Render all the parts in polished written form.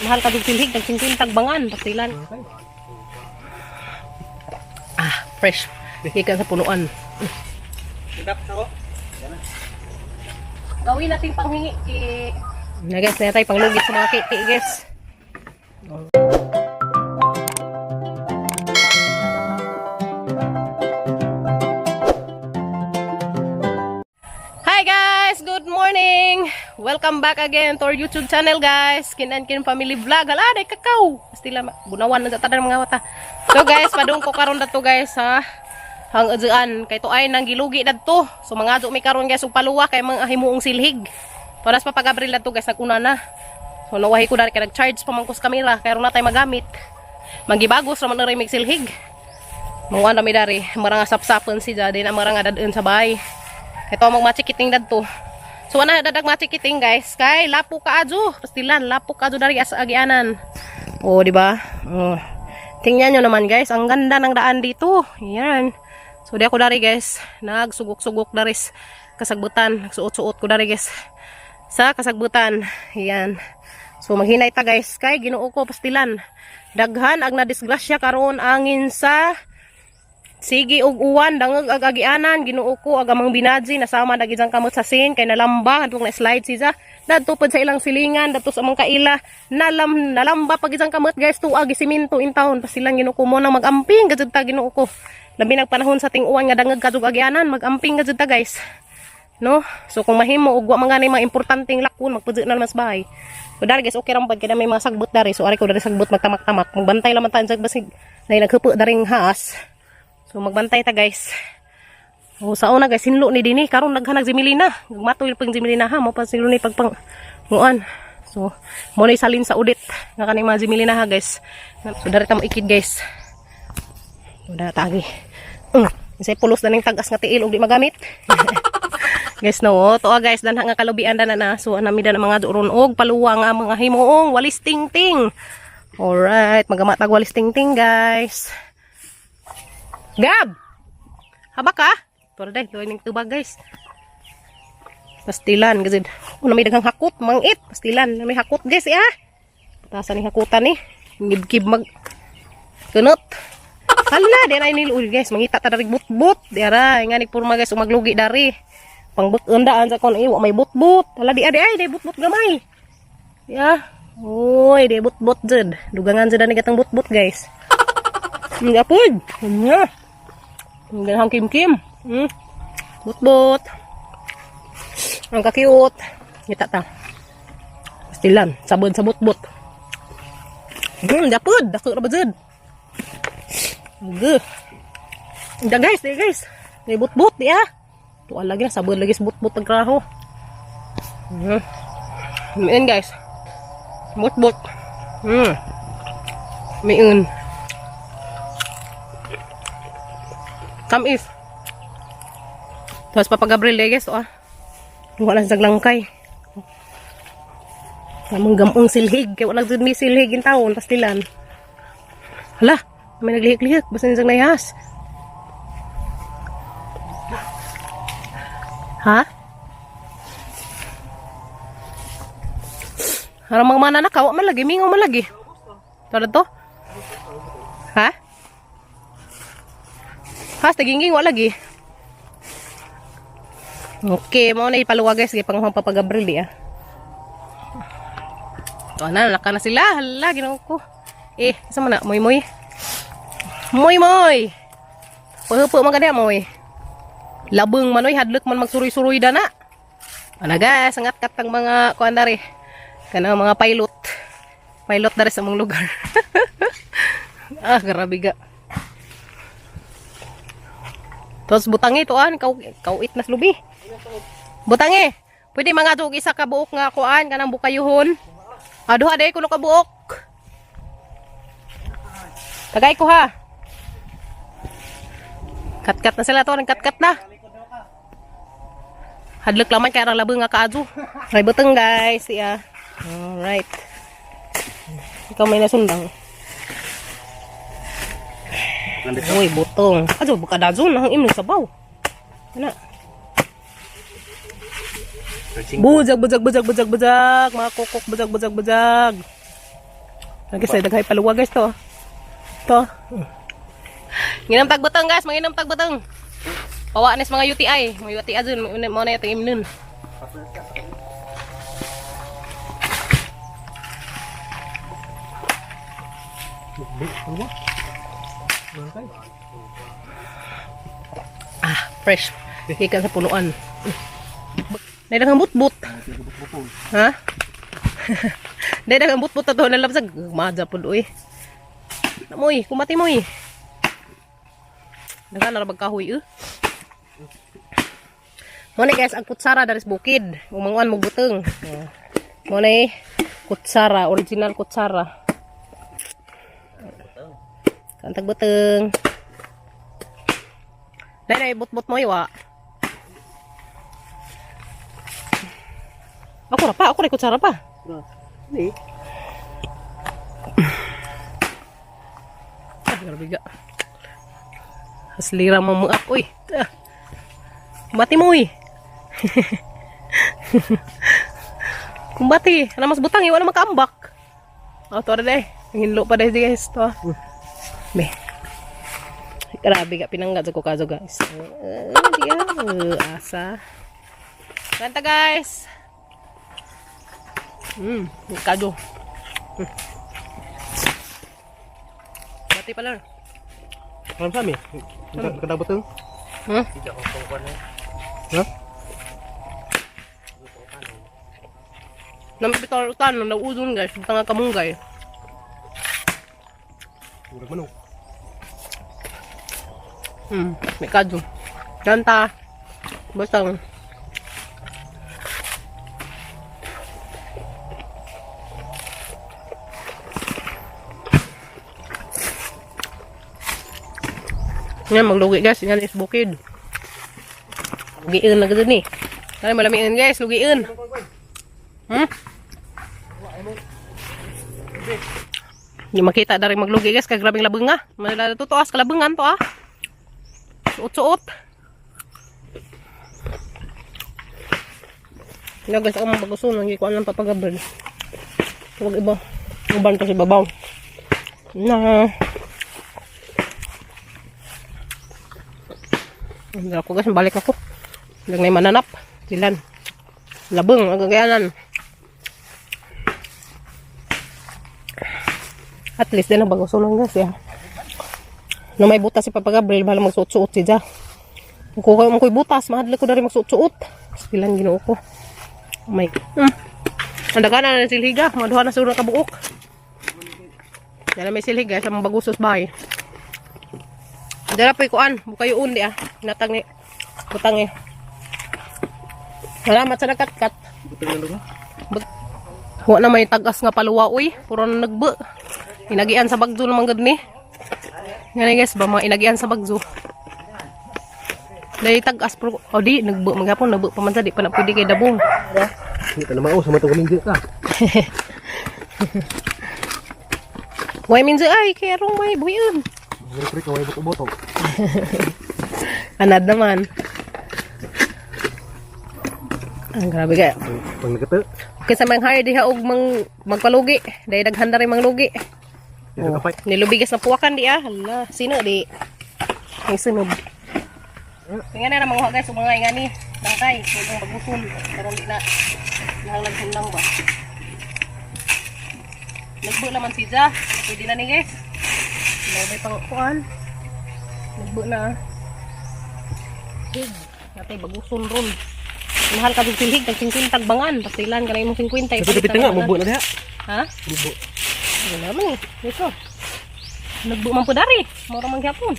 Mahal ka silhig, tag 50 bangan, pastilan. Ah, fresh. Gikan sa punuan. Gawin natin panghingi. Na guys, na tayo panglugit sa mga kiki, guys. Hi guys! Good morning! Welcome back again to our YouTube channel, guys. Kin and Kin Family Vlog. Hala, day kakao! Pastila, bunawan na sa tanan mga mata. So guys, padung ko karon dato guys ha. Hang adzuan kay to ay nang gilugi dadto. So mga adto mi karon guys og paluwa kay mga himuong silhig. Toras pa pag-Abril dadto guys, naguna na. So nawahi ko dari kay nag-charge pa man ko sa kamera kay na tayo magamit. Manggibagos ra man na mig silhig. Mga na mi dari, maranga sapsapon si di na maranga dadun sa bahay. Ito magmachikiting dadto. So ana dadag machikiting guys kay lapo ka adyo. Pastilan lapo ka adyo dari sa agianan. Oh, di ba? Oh. Tingnan nyo naman guys, ang ganda ng daan dito. Yan. So di ako dari guys, nagsugok-sugok dari kasagbutan, nagsuot-suot ko dari guys sa kasagbutan. Yan. So maghinay ta guys kay Ginoo ko, pastilan. Daghan ag nadisgrasya karon angin sa sige og uwan, dangag ag agianan, Ginoo ko, ag amang binaji nasama na gid kamot sa sin kay nalamba adtong na slide siya dadto pod sa ilang silingan dadto sa amang kaila, nalamba pag isang kamot guys, tuag siminto in town. Pasilang, Ginoo ko, mo nang magamping gajud ta, Ginoo ko, labi nag panahon sa ting-uwan nga dangag kadug agianan, magamping gajud ta guys, no? So kung mahimo og wa man gani mga importanteng lakon, magpudyo na naman sa bahay. So dari guys, okay ra pag kay may mga sagbot dari. So ari ko dari sagbot magtamak-tamak, magbantay laman ta sa basig na naghupo daring haas. So magbantay ta guys. O sa una guys, sinlo ni dinhi karon daghan nag Zimilina. Matoy pang Zimilina ha, mo pa sinlo ni pagpang nguan. So mo na salin sa udit nga kaning mga Zimilina ha guys. So dari ta mo ikid guys. So dara tagi. Say pulos na ning tag-as nga tiil og di magamit. Guys no, oh, to ah, guys, danha nga kalubian dana na. So anami na mga duron og paluwa nga mga himuong walis ting-ting. Alright, magamatag walis ting-ting guys. Gab! Haba ka? Ito na dahil, ning tubag guys. Pastilan, kasi una may daghang hakot, mangit. Pastilan, may hakot guys, eh ah. Patasan ni hakutan ni. Ngibkib mag kunot. Hala, di na nil guys, mangita ta dari but-but. Di ara, nga ni purma guys, umaglugi dari. Pangbut daan sa kon iwa may but-but. Hala di adi ay, di but-but gamay. Ya. Uy, di but-but jud. Dugangan jud ani gatang but-but guys. Hindi apod. Nya. Ang ganang kim-kim. But-but. Ang ka-cute. Kita ta. Pastilan. Sabod sa but-but. Dapod. Dako ra ba jud? Uga. Da guys, di guys. May but-but di ah. Tuwa lagi na sabod lagi sa but-but pagkraho. Miun guys. But-but. Miun. Tamis. Tapos Papa Gabriel eh, guys, oh, ah. Wala sa saglangkay. Among gamong silhig. Kaya wala jud may silhig in taon, pastilan. Hala, may naglihik-lihik. Basta niyang nayas. Ha? Harang mga mananakaw, man lagi, mingaw man lagi. Tulad to? Ha? Has, tagingging, wala lagi. Okay, mo na ipaluwa guys, kay panguhang Papa Gabriel di ah. Ito na, nalaka na sila. Hala, Ginoo ko. Eh, sa man na, moy moy. Moy moy. Pahupo man gani moy. Labeng manoy, hadlok man magsuroy-suroy dana. Ana guys, angat katang mga kuan dari. Kana mga pilot. Pilot dari sa mong lugar. Ah, grabe ga. Tapos butangi to an, kauit na slubi. Butangi. Pwede mga dug isa ka buok nga kuan kanang bukayuhon. Aduha day kuno ka buok. Tagay ko ha. Kat-kat na sila to, kat-kat na. Hadlok laman kay arang labeng nga kaadyo. May butong guys, iya. Alright. Ikaw may nasundang. Uy, butong. Adyo, buka dazon ang imong sabaw. Ana. Bujag, bujag, bujag, bujag, bujag. Mga kokok, bujag, bujag, bujag. Lagi sa daghay paluwa, guys, to. To. Nginom tagbutang, guys, manginom tagbutang. Pawa nis mga UTI, mga UTI dun, mo na yung imnon. Ah, fresh. Gikan sa punuan. Dahil ang butbut. Ha? Dahil ang butbut na to nalabsag. Madya po uy. Moy, kumati moy. Daghan na ra kahoy eh. Mo ni, guys, ang kutsara dari sa bukid. Umanguan mo buteng. Oh. Mo ni kutsara, original kutsara. Kantag buteng. Dai dai butbut mo wa. Ako ra pa, ako ra kutsara pa. Ni. Ah, grabe ga. Aslira mo mo uy. Ah. Kumbati mo uy. Kumbati, ana mas butang eh, wala makaambak. Oh, to ra day. Hinlo pa day, guys to. Be. Grabe ga pinangga sa ko kazo, guys. Yeah, asa. Kanta, guys. Kado. Bati pala. Karam sa mi. Kada buteng. Ha? Namibitar utan nang nauudon, guys, butang nga kamunggay. Murag manok. May kadyo. Kanta. Basta. Nga maglugi, guys, nga is bukid. Lugiin na gud ni. Kaya malamiin, guys, lugiin. Hindi makita dari maglugi, guys, kay grabing labeng nga. Malala to as kalabengan to ah. Suot-suot. Nga, guys, ako mabagusun, hindi ko alam papagabal. Huwag iba. Uban to si babaw. Na. Hindi ako, guys, balik ako. Lang na mananap. Silan. Labeng, ang gagayanan. At least din ang bagusun lang, guys, ya. No may butas si Papa Gabriel, bahala magsuot-suot si Ja. Kung ko ko'y butas, mahadlok ko na rin magsuot-suot. Silan Ginoo ko. Oh my. Ang dagana na silhiga, maduha na siguro kabuok. Yan na may silhiga sa mga bagusos bahay. Dara po'y kuan, bukayoon di ah. Natang ni butang eh. Salamat sa nagkatkat. Buteng na lunga. Wa na may tagas nga paluwa uy, puro na nagbe. Inagian sa bagzo naman gud ni. Ngani, guys, ba mga inagian sa bagzo. Dahil tagas pero oh di nagbe maghapon nagbe pa man sa di pa na pwede kay dabong. Hindi ka na mao sa matong kaminggi ka. Way minzo ay kay rong may buhion. Pre kaway boto-boto. Anad naman. Ang grabe kaya. Pang nagata. Kaysa mang hire diha og mang magpalugi, dahil daghan na rin manglugi. Dito kapay. Nilubigas na puwakan di ah. Hala, sino di? Ang sunod. Tingnan na mga guys, mga ingani. Tangkay, itong baguson. Pero di na nahanglag hundang ba. Nagbo naman si Ja. Pwede na ni, guys. May pang kuan. Nagbo na ah. Hig. Natay baguson ron. Mahal ka og silhig, tag 50 bangan. Pastilan ka na imong 50. Sa kapit nga mubo na diha. Ha? Mubo. Wala man eh. Ito. Nagbu man po dari. Mura man gyapon.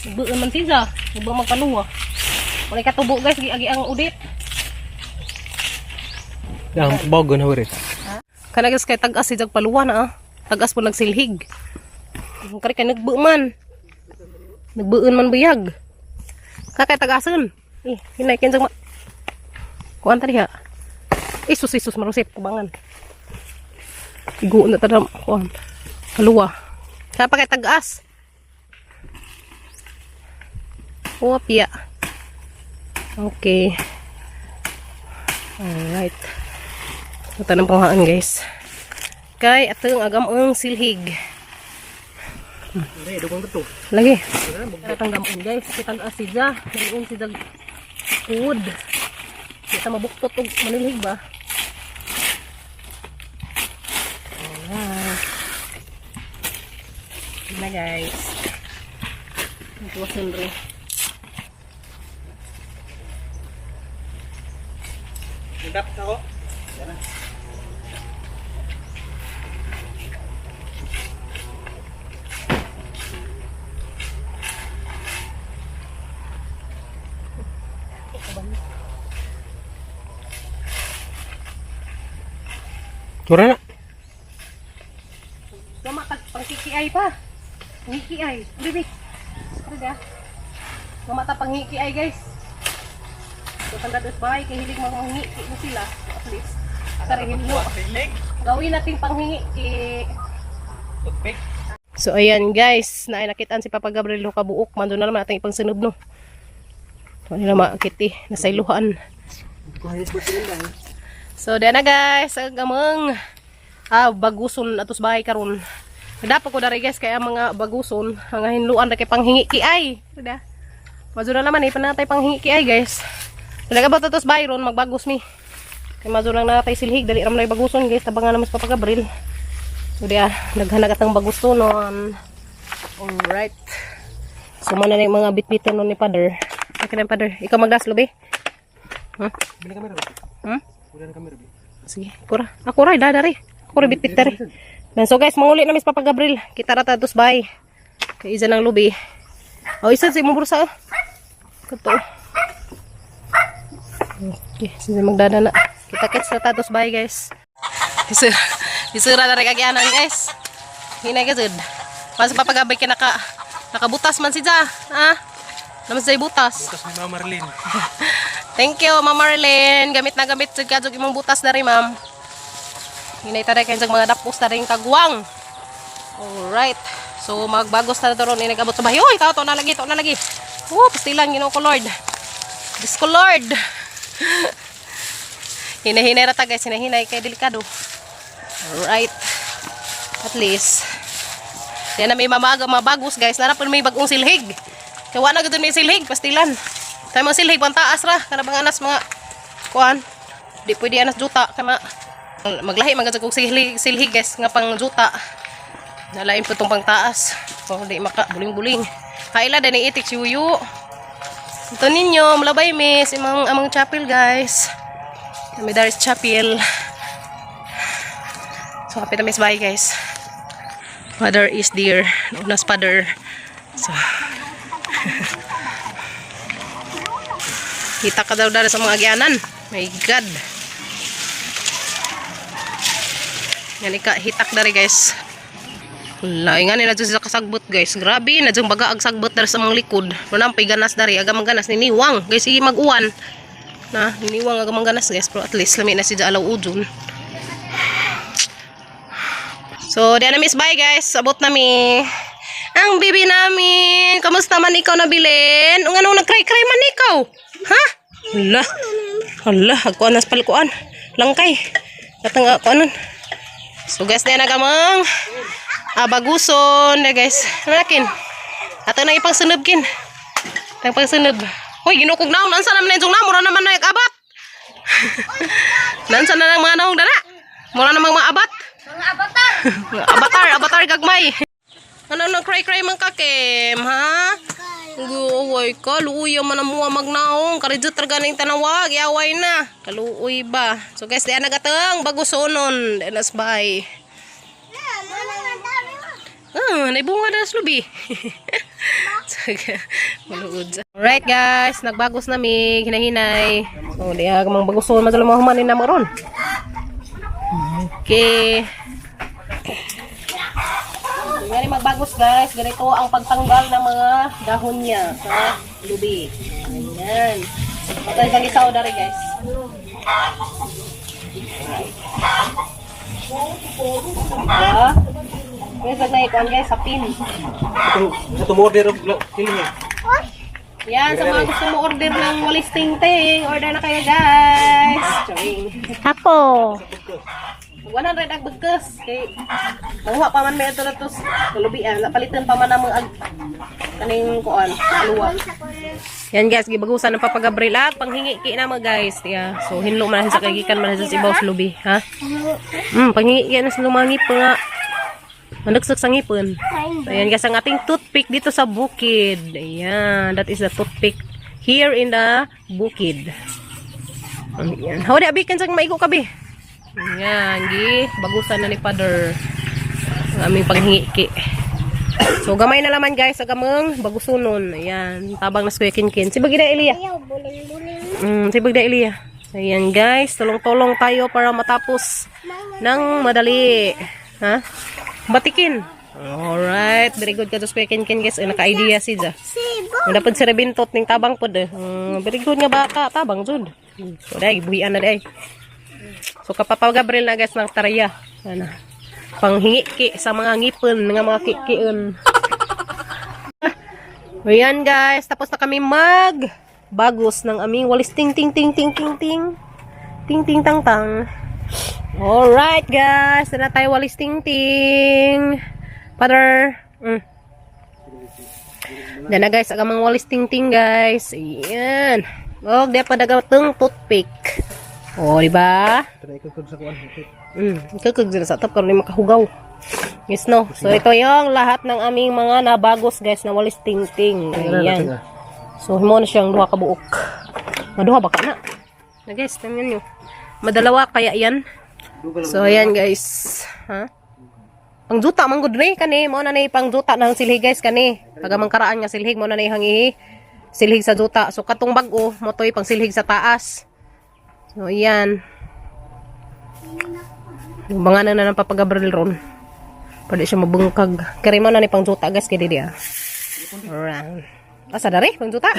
Nagbuon man siya. Nagbu man kaluwa. Wala katubo, guys, giagi ang udit. Yang bago na wiri. Kana, guys, kay tag-as si jag paluwa na ah. Tag-as po nagsilhig. Ang kari kay nagbu man. Nagbuon man buyag. Kakay tag-ason. Eh, hinay kinsa ma. Kuan ta diha. Isus isus marusit kubangan. Igo na tadam kuan. Kaluwa. Kaya pa kay tag-as. Uwapya. Okay. Alright. Ito ng panghaan, guys. Kay atong agam-ong silhig. Re, dugong to. Lagi. Atang gamon, guys. Kitang asidya. Naliun si dag food. Kita mabuktot og manilhig ba? Alright. Yun na, guys. Ito rin. Nagdap ako. Tura na. Lama tag pangkikiay pa. Pangkikiay. Bibi. Ano? Lama ta pangkikiay, guys. So tanda dos bahay kay hilig mga manghingi mo sila at least. Tarihin mo. Gawin natin panghingi. Toothpick. So ayan, guys, naay nakitaan si Papa Gabriel ka buok, mando na naman ating ipangsunod, no. Ito nila makiti, nasa iluhan. So diyan na, guys, ang among baguson atos bahay karon. Dapat ko dari, guys, kaya mga baguson ang hinluan ra kay panghingi kiay. Sudah. Mazo na naman eh, panatay panghingi kiay, guys. So nagabot atos bahay ron magbagos mi. Kay mazo lang natay silhig dali ra man ay baguson, guys, tabangan naman si Papa Gabriel. So diya, naghanag atang bagusonon. Alright. So man na yung mga bitbitin nun ni Father. Okay na, Father. Ikaw magdaslo, be? Huh? Bili kamera ba? Hmm? Wala na kamera ba? Sige, kura. Ako ra, dadari. Ako ra bitbit dari. Then, so guys, manguli na mis Papa Gabriel. Kita ra ta dos bay. Kay isa ng lubi. Oh, isa sa imong bursa. Oh. Kato. Okay, sige magdada na. Kita kits na ta dos bay, guys. Isura, isura na rin kagyanan, guys. Hinay ka jud. Pas Papa Gabriel kay nakabutas man si Ja. Ah. Naman siya butas. Butas ni Mama Marlene. Thank you, Ma'am Marlene. Gamit na gamit jud ka jud imong butas dari, ma'am. Hinay taray kay mga dapos na rin kagwang. Alright. So magbagos na to ron inagabot sa bahay. Uy, tao to na lagi, to na lagi. Oh, pastilan Ginoo ko Lord. Diyos ko Lord. Hinahinay ra ta, guys, hinahinay kay delikado. Alright. At least di na may mamaga mabagos, guys. Nara pa may bagong silhig. Kay wa na gud may silhig, pastilan. Tayo mga silhig pantaas ra kana bang anas mga kuan. Di pwede anas juta kay maglahi man gud kog silhig, silhig, guys, nga pang juta. Nalain po itong pangtaas. So, di maka buling-buling. Kaila din itik si Uyo. Ito ninyo, malabay miss, imang amang chapel, guys. Kami dari sa chapel. So, kapit na miss, bye, guys. Father is dear. Unas father. So, kita ka daw dari sa mga agyanan. My God. Yan ika, hitak dari, guys. Wala, nga ni na sa kasagbot, guys. Grabe, na baga ag sagbot dari sa mga likod. Pero nampay ganas dari, aga ganas niniwang. Guys, sige mag-uwan. Na, niniwang aga ganas, guys. Pero at least, lami na si Alaw Ujun. So, di na miss, bye, guys. Abot nami. Ang bibi namin. Kamusta man ikaw nabilin? Ang anong nagkray-kray man ikaw? Ha? Hala. Hala, ako anas palikuan. Langkay. Katang ako anon. So guys, di na kamang baguson na, guys. Ano na kin? Ato na ipang sunod kin. Tang pang sunod. Hoy, ginukog naon. Nansa naman na yung na. Mura naman na yung abat. Nansa na lang mga naong dala. Mura namang mga abat. Mga avatar! Mga avatar, avatar gagmay. Ano nang cry-cry man ka, Kim, ha? Guway ka, luuya man ang muwa magnaong. Karidyo talaga ng tanawag, yaway na. Kaluoy ba? So guys, di nagatang bagusonon. Di nas bay. Ah, naibunga na sa lubi. Maluod. Alright guys, nagbagos na mi, hinahinay. So, di aga mang baguson, madalo mga humanin na mo ron. Okay. Ngani magbagos, guys, ganito ang pagtanggal ng mga dahon niya sa lubi. Ayan. Patay kang isaw dari, guys. Ah. Guys, wag na ikuan, guys, sa pin. Sa tumorder og kiling eh. Yan, sa mga gusto mo order ng walis ting-ting, order na kayo, guys. Charing. Ako! 100 ag bagkas kay manguha pa man may ato na to sa kalubian, palitan pa man namo ag kaning kuan, aluwa. Yan guys, gibagusan ng Papa Gabriel at panghingi ki na mga guys. Yeah. So hinlo man sa kagikan man sa ibaw sa lubi, ha? Panghingi ki na sa lumangip nga. Mandagsag sa ngipon. So, ayan guys, ang ating toothpick dito sa bukid. Ayan, that is the toothpick here in the bukid. Ayan. Hawdi, abi, kansang maigo kabi. Ayan, gi, bagusan na ni Father ang aming panghiki. So, gamay na laman guys, sa gamang bagusunon. Ayan, tabang na Kuya Kinkin. Si Bagida Elia. Ayaw, buling-buling. Si Bagda Elia. Ayan guys, tulong-tulong tayo para matapos ng madali. Ha? Batikin. Alright, very good ka to Kuya Kinkin guys. Ay, naka-idea si Ja. Sibo. Ang dapat si Rebintot ning tabang pod eh. Very good nga bata, tabang jud. So dai gibuhian na dai. So kapapa Gabriel na guys ng taraya. Ana. Panghingi ki sa mga ngipon nga mga kikiun. Ayan guys, tapos na kami mag bagos ng aming walis ting ting ting ting ting ting ting ting tang tang. Alright guys, na tayo walis ting ting. Father. Yan na guys, ang amang walis ting-ting guys. Ayan. Og, di pa dagatong toothpick. O, di ba? Try ko sa kuan. Okay. Ikakag sila sa top karon di makahugaw. Yes no. So ito yung lahat ng aming mga nabagos guys na walis ting-ting. Ayan. So himo na siyang duha ka buok. Maduha ba ka na? Na guys, tingnan nyo. Madalawa kaya yan. So ayan guys. Ha? Pangjuta man gud ni kani mo na ni pangjuta ng silhig guys kani. Taga mangkaraan nga silhig mo na ni hangihi silhig sa juta. So katong bag-o mo toy pang silhig sa taas. So ayan. Yung mga na ng Papa Gabriel ron. Pwede siya mabungkag. Kari mo na ni pangjuta guys kay didi ah. Alright. Asa dari pangjuta?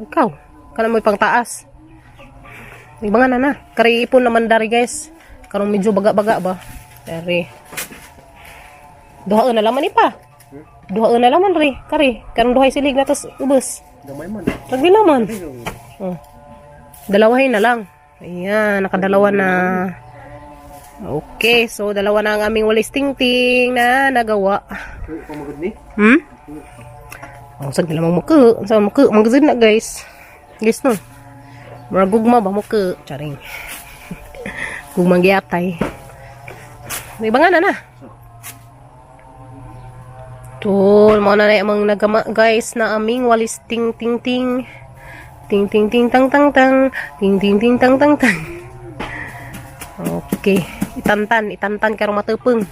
Ikaw. Kana mo pang taas. Ibang na na. Kari ipon naman dari guys. Karong medyo baga-baga ba. Dari. Duha na laman ni pa. Duha na laman ri. Kari. Karong duhay silig na tos ubos. Gamay man. Lagi laman. Oh. Dalawahin na lang. Ayan, nakadalawa na. Okay, so dalawa na ang aming walis ting-ting na nagawa. Pamagod ni. Oh, sag nila muka. Sa muka, magazin na guys. Guys no. Murag gugma ba muka? Charing. Gugma giyatay. May nga na na. Tol, mo na na amang nagama guys na aming walis ting ting ting. Ting ting ting tang tang tang. Ting ting ting tang tang tang. Okay. Itantan, itantan karong matupong.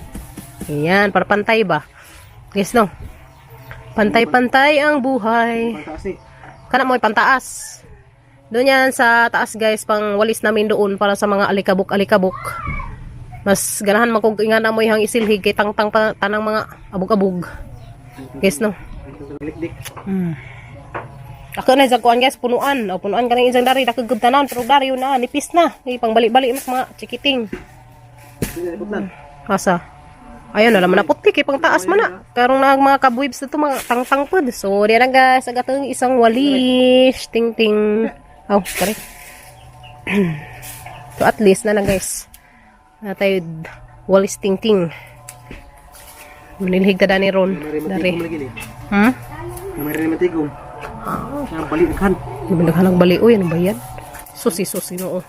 Ayan, para pantay ba? Guys no. Pantay-pantay ang buhay. Pangtaas ni. Kana mo pantaas. Doon yan sa taas guys, pang walis namin doon para sa mga alikabok-alikabok. Mas ganahan man kog inga na mo ihang isilhig kay tangtang pa tanang mga abog-abog. Guys no. Likdik. Ako na isang kuan guys, punuan. O punuan ka ng isang dari, dakagod tanan, pero dari yun na, nipis na. Ay, pang bali-bali mas mga chikiting. Asa? Ayun na naman na puti kay pang taas man na. Karong na ang mga kabuibs na to mga tangtang pod. So diyan na guys, ang atong isang walis ting ting. Oh, sorry. So at least na na guys. Natay walis ting ting. Manilhig ta dani ron. Dari. Matigom lagi ni. Namay matigom. Ah, balik kan. Di ba naghanang bali? Uy, ano ba yan? Susi, susi, no.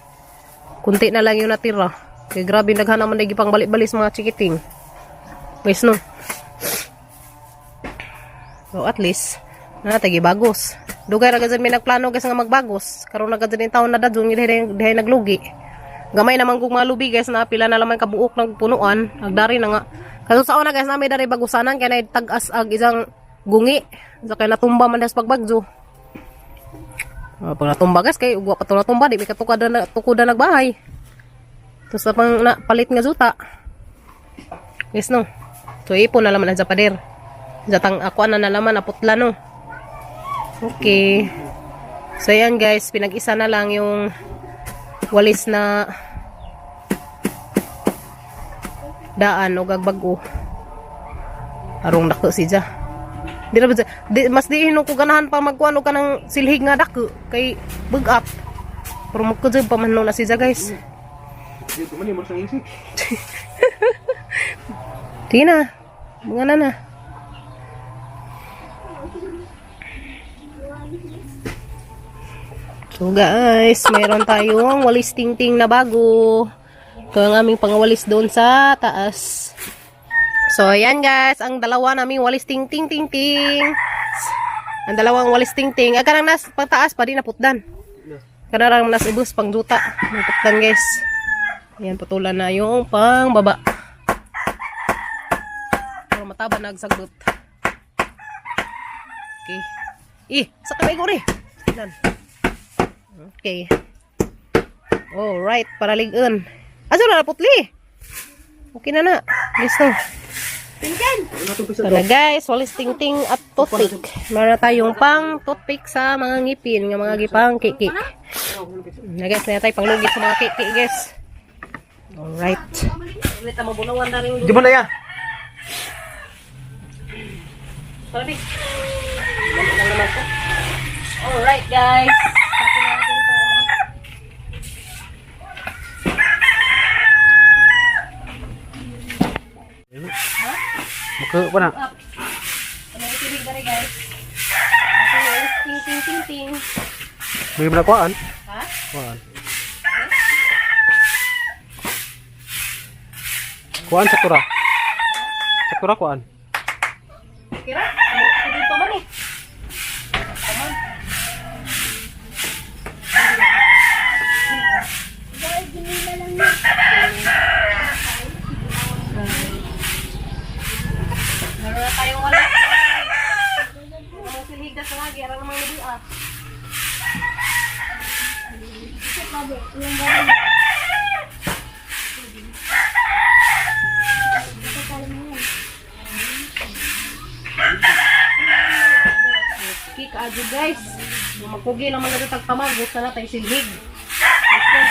Kunti na lang yung natira. Kaya grabe, naghanang man lagi pang bali-bali sa mga chikiting. Guys, no? So, at least, natagi bagos. Dugay ra gazan may nagplano guys nga magbagos. Karon na gazan yung taon na dadun, dihay, dihay naglugi. Gamay naman kung malubi guys na pila na laman kabuok ng punuan. Agdari na nga. Kaso sa una guys na may dari bagusanan kaya na tag-as ag isang gungi. Sa kaya natumba man das pagbagyo. Ah, pag natumba guys kay ugwa pa to natumba di may katukada na tukoda nagbahay. Tapos na pang na, palit nga juta. Yes no. So ipon na laman ang zapader. Zatang ako na nalaman naputla no. Okay. So ayan guys, pinag-isa na lang yung walis na daan o gagbag-o. Arong dako si Ja. Di na ba di, mas di hinong ko ganahan pa magkuan og kanang silhig nga dako kay bug up. Pero magkudjud pa man no na si Ja guys. Dito man yung sang isip. Sige na. Mga na na. So guys, mayroon tayong walis tingting na bago. Ito ang aming pangawalis doon sa taas. So ayan guys, ang dalawa naming walis tingting ting ting. Ang dalawang walis tingting. Ang kanang nas pataas pa di naputdan. Kanang nas ubos pang duta. Naputdan guys. Ayan, putulan na yung pang baba. Pero mataba nagsagot. Okay. Eh, sa kamay ko rin. Tignan. Okay. Alright, para ligon. Asa na naputli? Okay na na. Listo. Ito na guys, walis tingting at toothpick. Meron na tayong pang toothpick sa mga ngipin, nga mga gipang kiki. Na guys, na tayo panglugit sa mga kiki guys. Alright. Ulit ang mabunawan na rin. Di ba na ya? Tara, Big. Dali lang naman to. Alright, guys. Tapos natin to. Maka pa na. Up. Ano yung tibig na rin, guys? Okay, ting, ting, ting, ting. May mga kuan. Ha? Kuan. Kuan sa tura. Sa tura kuan. Kira? Ano, tibig pa man eh. Paman. Meron na tayong wala. Ang silhigas na nga, gira namang nabi ah. Okay, kaadyo guys. Magkugi naman na tagpamag, gusto na tayo silhig. Okay.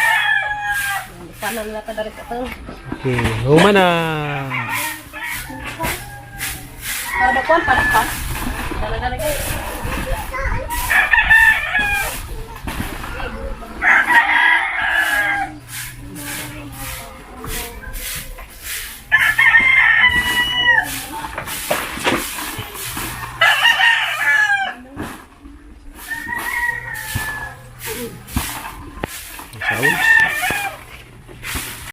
Paano na natin dari katong? Okay, huma na. Para ba kuwan? Para pa? Talaga na guys.